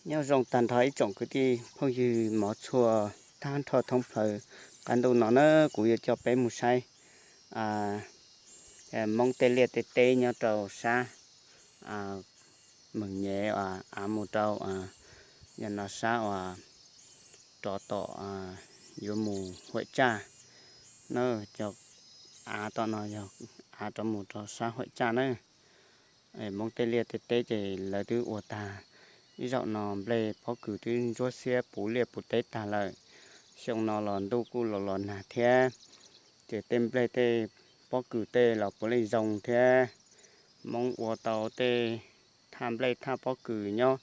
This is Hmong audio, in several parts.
Nyob zoo tag nrho ib tsoom kwv tij phooj ywg mov txhua tag nrho thoob plaws. Qab ntuj no na kuv yuav coj peb mus saib Hmoob tej liaj tej teb nyob rau sab Meem Nyem uas av mus rau, yog no sab uas rov tom yuav mus Huam Tsaj na, cov av tom no yog av rov mus rau sab Huam Tsaj na. Hmoob tej liaj tej teb ces lawv twb ua tag. Ib zaug no nplej pob kws twb ntsuab xiab puv liaj puv teb tag lawm. Xyoo no los ntuj kuj los los nag thiab, ces tej nplej tej pob kws tej los puav leej zoo thiab. Hmoob ua tau tej thaj nplej thaj pob kws nyob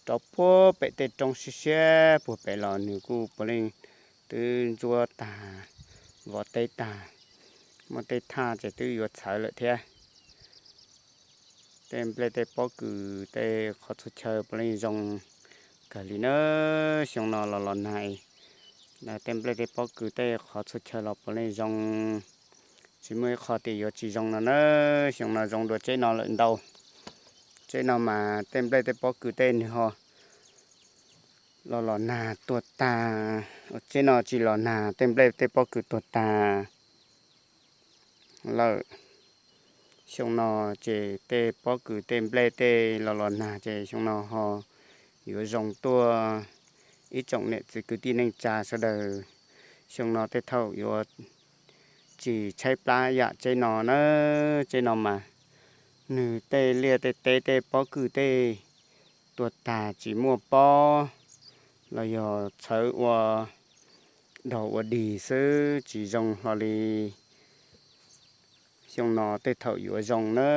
rau puag pem tej roob siab siab puag pem los nws kuj puav leej twb ntsuab tag, vov teb tag, muaj tej thaj ces twb yuav txhawv lawm thiab. Tej nplej tej pob kws tej qhov txhua chaw puav leej zoo kawg li na. Xyoo no los los nag, tej nplej tej pob kws tej qhov txhua chaw los puav leej zoo, tsis muaj ib qho tias yuav tsis zoo no na. Xyoo no zoo dua tsheb no lawm ntau. Tsheb no mas tej nplej tej pob kws tej nws ho los los nag tuag tag, tsheb no tsis los nag tej nplej tej pob kws tuag tag lawm. Xyoo no ces tej pob kws tej nplej tej los los nag ces xyoo no ho yuav zoo tuaj. Ib tsoom niam txiv kwv tij neej tsa sawv daws, xyoo no tej thaum yuav tsis tshaib plab yam tsheb no na. Tsheb no mas nws tej liaj tej teb tej pob kws tej tuag tag tsis muaj pob los yog txhawv ua dog ua dig xwb tsis zoo hlo li. Xyoo no tej thaum yuav zoo na,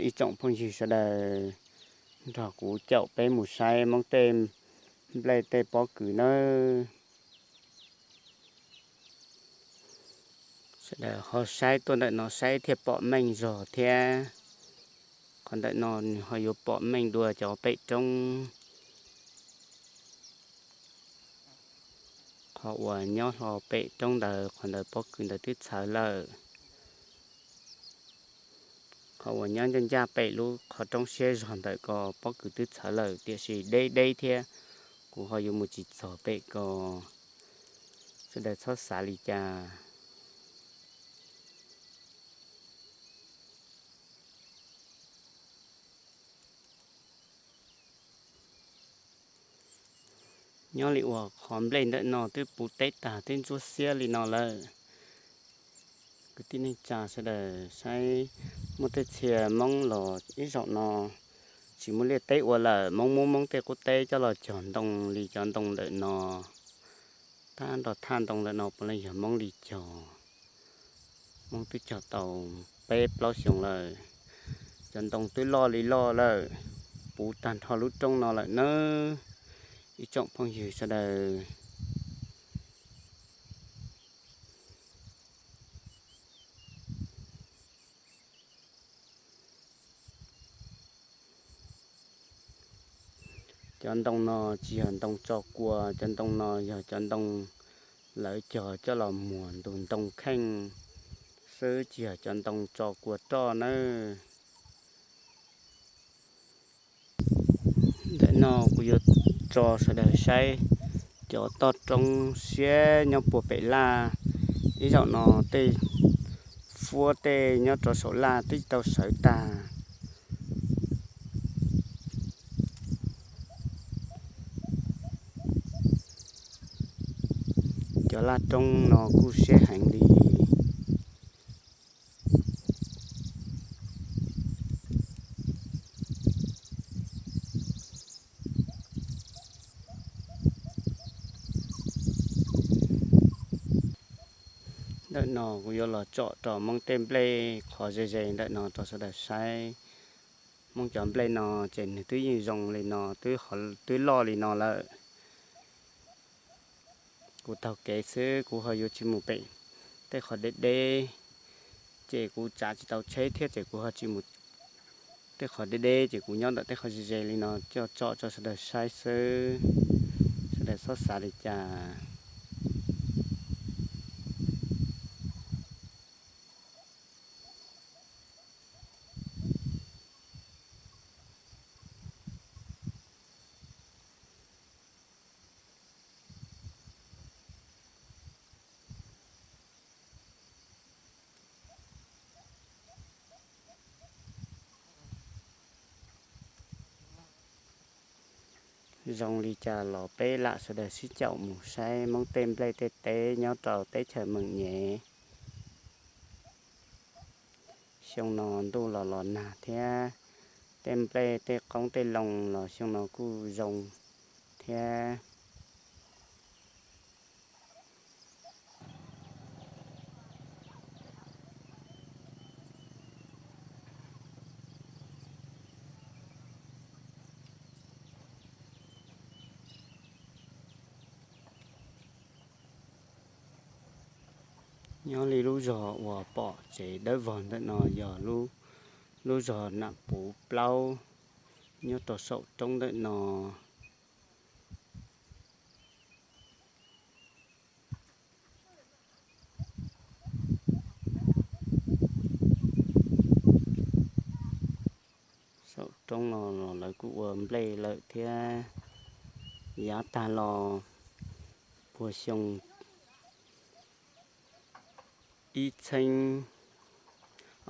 ib tsoom phooj ywg sawv daws nrog kuv caum peb mus saib Hmoob tej nplej tej pob kws nawb. Sawv daws ho saib tuaj ntawm no saib thiaj pom meej zog thiab. Qhov ntawm no nws ho yuav pom meej dua cov pem roob. Qhov uas nyob hlo pem roob ntawd qhov ntawd pob kws ntawd twb txhawv lawm. Qhov uas nyob ncaj ncaj pem lub qhov roob siab zog ntawm ko pob kws twb txhawv lawm tiam sis deb deb thiab, kuv ho yuav mus tsis txog pem ko. Sawv daws txhob xav li cas. Nyob li uas qhov nplej ntawm no twb puv teb tag twb ntsuab xiab li no lawm. Kwv tij neej tsa sawv daws saib, muaj tej txhia Hmoob los ib zaug no tsis muaj liaj teb ua lawm, Hmoob muab Hmoob tej qub teb coj los cog ntoo li cov ntoo ntawm no. Tag nrho thaj ntoo ntawm no puav leej yog Hmoob li cog. Hmoob twb cog tau peb plaub xyoos lawm. Cov ntoo twb loj li loj lawm, puv tag nrho lub roob no lawm nawb, ib tsoom phooj ywg sawv daws. Cov ntoo no tsis yog ntoo tso kua, cov ntoo no yog cov ntoo lawv cog coj los muag ntug ntoo kheej xwb, tsis yog cov ntoo tso kua roj nawb. Ntawm no kuv yuav tso sawv daws saib cov toj roob siab nyob puag pem laj. Ib zaug no tej fuab tej nyob rau saum laj twb tau sawv tag. Cov laj roob no kuj siab heev li. Ntawm no kuv yuav los tsom rau Hmoob tej nplej qhov ze ze ntawm no rau sawv daws saib. Hmoob cov nplej no ces nws twb yeej zoo li no, twb loj li no lawm. Kuv taug kev xwb, kuv ho yuav tsis mus pem tej qhov deb deb, ces kuv tsav tsis tau tsheb thiab ces kuv ho tsis mus tej qhov deb deb, ces kuv nyob ntawm tej qhov ze ze li no coj tsom rau sawv daws saib xwb. Sawv daws txhob xav li cas. Zoo li cas los peb lam sawv daws sib caum mus saib Hmoob tej nplej tej teb nyob rau teb chaws Meem Nyem. Xyoo no ntuj los los nag thiab, tej nplej tej qoob tej loo los xyoo no kuj zoo thiab. Nyob li lub zog uas pom tsev dawb vog ntawm no yog lub zog Nam Puv Plaub, nyob rau saum roob ntawm no. Saum roob no los lawv kuj ua nplej lawm thiab. Yav tag los puag xyoo ib txheeb,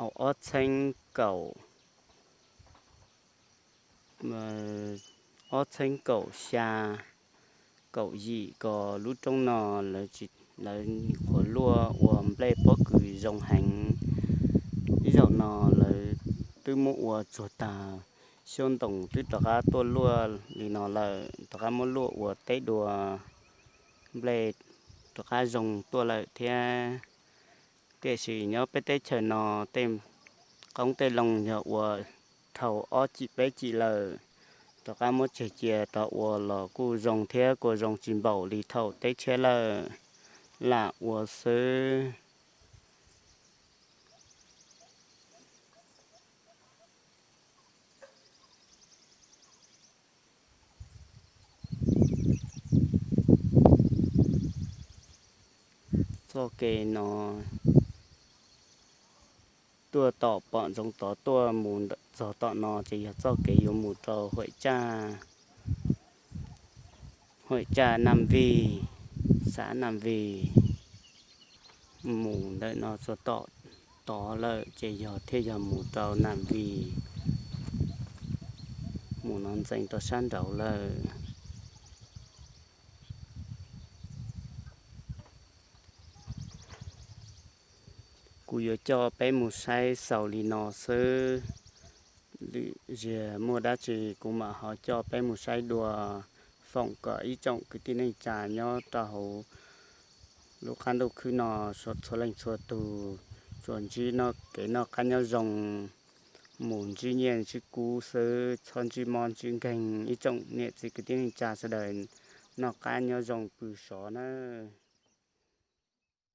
au, ob txheeb kaum, ob txheeb kaum xya, kaum yim ko lub roob no lawv qhuav luaj ua nplej pob kws zoo heev. Ib zaug no lawv twb muab ua tsuag tag, xyoob ntoos twb rov qab tuaj luaj li no lawm, rov qab muab luaj ua teb dua, nplej rov qab zoo tuaj lawm thiab. Tiam sis nyob peb teb chaws no tej qoob tej loo yog ua dhau ob cim peb cim lawm, rov qab muab tseg cia rov ua los kuj zoo thiab, kuj zoo tsis npaum li thaum teb tshiab lawm lam ua xwb. Txoj kev no tuaj tom pom ntsoov tod tuaj mus txog tom no ces yog txoj kev yuav mus rau Huam Tsaj, Huam Tsaj Nam Vij, xav Nam Vij. Mus ntawm no txog tom tod lawm ces yog thiaj yog mus rau Nam Vij, mus no ntxeev rau sab nraud lawm. Kuv yuav coj peb mus saib xaus li no xwb, lwm zaug muaj dab tsi kuv mam ho coj peb mus saib dua. Foom kom ib tsoom kwv tij neej tsa nyob rau hauv lub qab ntuj khwb no txhua leej txhua tus tsuas ntsib noj kev noj qab nyob zoo, mus ntsib nyiaj ntsib kub xwb, txhob ntsib mob ntsib nkeeg. Ib tsoom niam txiv kwv tij neej tsa sawv daws noj qab nyob zoo pw sov nawb.